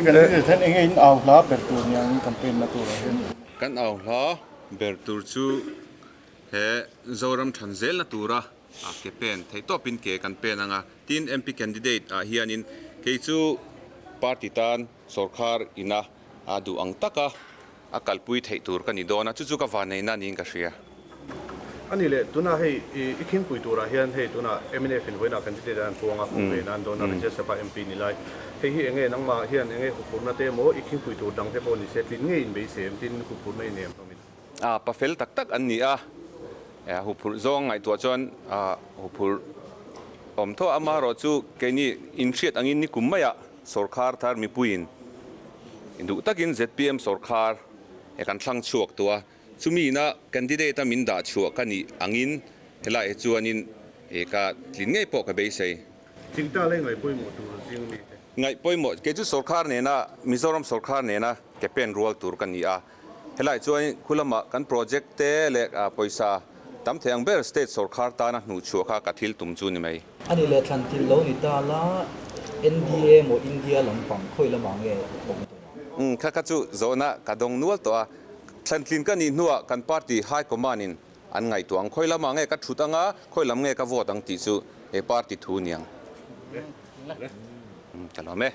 candidate hian enge in au hla ber tur ni ang in campaign na turah hian? Kan au hla ber tur chu he Zoram than zelna tura ke pen theih tawpin ke kan pen anga tin MP candidate ah hianin kei chu party tan sawrkhar ina a duh ang taka a kalpui theih tur ka ni dawn a, chu chu ka vanneihna niin ka hria. A ni leh, tunah hei i khingpui turah hian hei tunah mnf in vawiinah candidate an puang a, kum ve nan dawn a, Rajya Sabha MP ni lai. Hei hi enge nangmah hian enge huphurhna te emaw i khingpui tur dang te pawh ni se tlin ngei in beisei em tin huphurhna i nei em hlawmin? A pa fel tak tak an ni a, huphurh zawng ngaihtuah chuan huphurh awm tho a, amaherawhchu keini inhriat angin nikum maiah Sawrkhar thar mipuiin duh takin zpm sawrkhar he kan thlang chhuak tawh a, chumi ina candidate a min dah chhuah ka nih angin helai hi chuanin ka tlin ngei pawh ka beisei. Thingta leh ngaih pawimawh tur zing mi te. Ngaih pawimawh, kei chu sawrkhar nena Mizoram sawrkhar nena ke pen rual tur ka ni a, helai chuan khu lama kan project te leh pawisa tam thei ang ber state sawrkhar tana hnuhchhuah kha ka thil tum chu ni mai. A ni leh thlan thil lo ni ta la, NDA maw India lampang khawi lamah nge awm tawh ang? Umm kha kha chu zawhna ka dawng nual tawh a, thlan tlin ka nih hnuah kan party high command in an ngaihtuah ang, khawi lamah nge ka thut anga, khawi lam nge ka vote ang tih chu he party thu niang. Umm ka lawm e.